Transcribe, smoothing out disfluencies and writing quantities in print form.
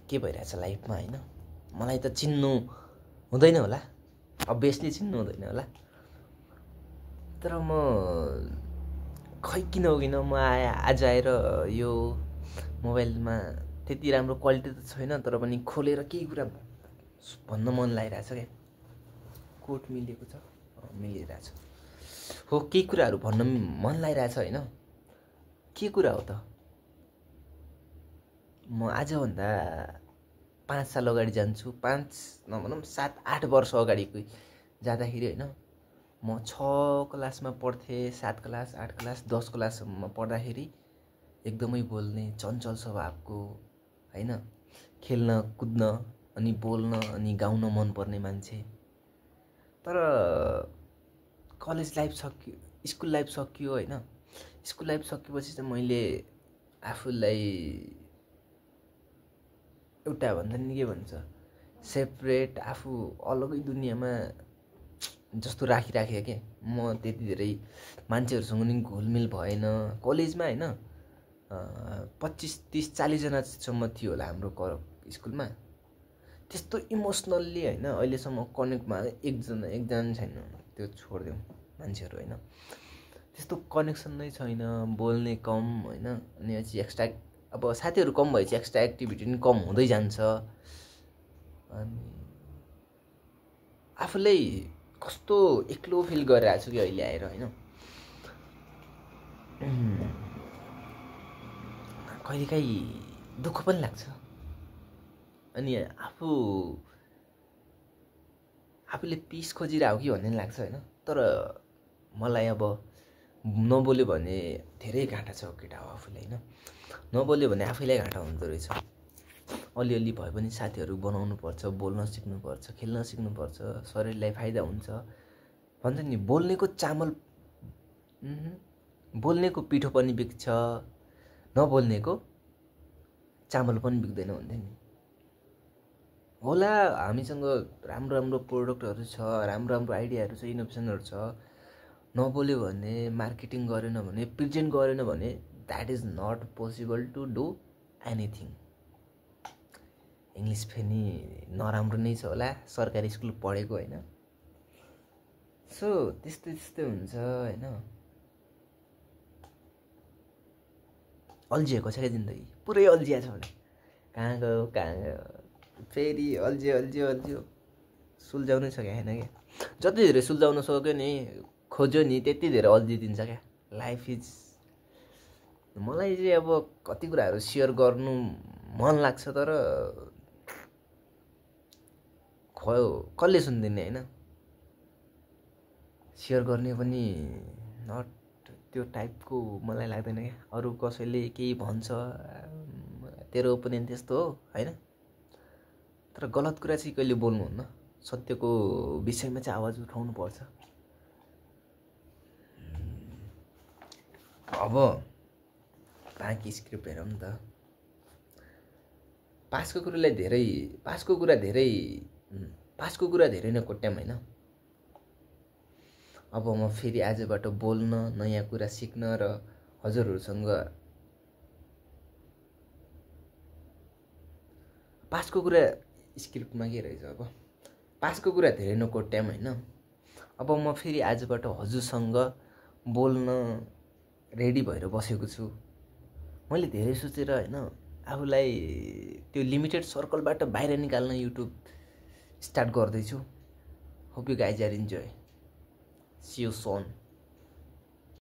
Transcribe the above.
के भइरहेछ लाइफमा हैन मलाई त चिन्नु हुँदैन होला अभियसली चिन्नु हुँदैन होला तर म खै किन हो किन म आज आएर यो मोबाइलमा त्यति राम्रो क्वालिटी त छैन तर पनि खोलेर केही कुरा भन्न मन लागिरहेछ क्या कोट मिलेको छ मिलिरहेछ हो केही कुराहरू भन्न मन लागिरहेछ हैन के कुरा हो त म आजभन्दा 5 साल अगाडि जान्छु 5 नभनौँ 7-8 वर्ष अगाडिको जाँदाखेरि हैन म 6 क्लासमा पढ्थेँ 7 क्लास 8 क्लास 10 क्लाससम्म पढ्दाखेरि एकदमै बोल्ने चञ्चल स्वभावको हैन खेल्न कुद्न अनि बोल्न अनि गाउन मन पर्ने मान्छे तर कलेज लाइफ सक्यो स्कुल लाइफ सक्यो हैन स्कुल लाइफ सकेपछि चाहिँ मैले आफूलाई एउटा भन्दा नि के भन्छ सेपरेट आफू अलगै दुनियाँमा जस्तो राखिराखेँ के म त्यति धेरै मान्छेहरूसँग नि घुलमिल भएन कलेजमा हैन 25 30 40 जनासम्म थियो होला हाम्रो स्कुलमा त्यस्तो इमोसनल्ली हैन अहिलेसम्म कनेक्टमा एकजना छैन त्यो छोड्देऊ मान्छेहरू हैन त्यस्तो कनेक्सन नै छैन बोल्ने कम हैन अनि अझै एक्स्ट्रा अब साथीहरू कम भएपछि एक्स्ट्रा एक्टिभिटी पनि कम हुँदै जान्छ अनि आफूलाई कस्तो एक्लो फिल गरिरहेको छु कि अहिले आएर हैन कहिलेकाहीँ दुःख पनि लाग्छ अनि आफूले पिस खोजिरहेको कि भन्ने लाग्छ हैन तर मलाई अब नबोल्यो भने धेरै घाटा छ केटा हो आफूलाई हैन नबोल्यो भने आफैलाई घाटा हुँदो रहेछ अलिअलि भए पनि साथीहरू बनाउनु पर्छ बोल्न सिक्नु पर्छ खेल्न सिक्नु पर्छ शरीरलाई फाइदा हुन्छ भन्छ नि बोल्नेको चामल बोल्नेको पिठो पनि बिक्छ नबोल्नेको चामल पनि बिक्दैन भन्थे नि होला हामीसँग राम्रो राम्रो प्रोडक्टहरू छ राम्रो राम्रो आइडियाहरू छ इनोभेसनहरू छ नबोल्यो भने मार्केटिङ गरेन भने प्रेजेन्ट गरेन भने that is not possible to do anything English फेरि नराम्रो नै छ होला सरकारी स्कुल पढेको हैन सो त्यस्तै हुन्छ हैन अल्झिएको छ क्या जिन्दगी पुरै अल्झिया छ भने कहाँ गयो फेरि अल्झियो सुल्झाउनै सकेको छैन क्या जति धेरै सुल्झाउन सक्यो नि खोज्यो नि त्यति धेरै अल्झिदिन्छ क्या लाइफ इज मलाई चाहिँ अब कति कुराहरू सेयर गर्नु मन लाग्छ तर कसले सुन्दिने हैन सेयर गर्ने पनि नट त्यो टाइपको मलाई लाग्दैन क्या अरू कसैले केही भन्छ तेरो ओपिनियन त्यस्तो हो हैन तर गलत कुरा चाहिँ कहिले बोल्नुहुन्न सत्यको विषयमा चाहिँ आवाज उठाउनु पर्छ अब बाँकी स्क्रिप्ट हेरौँ नि त पासको कुरा धेरै नै कोट्याम हैन अब म फेरि आजबाट बोल्न नयाँ कुरा सिक्न र हजुरहरूसँग पासको कुरा स्क्रिप्टमा के रहेछ अब पासको कुरा धेरै नकोट्याम हैन अब म फेरि आजबाट हजुरसँग बोल्न रेडी भएर बसेको छु मैले धेरै सोचेर हैन आफूलाई त्यो लिमिटेड सर्कलबाट बाहिर निकाल्न युट्युब स्टार्ट गर्दैछु hope you guys are enjoy see you Son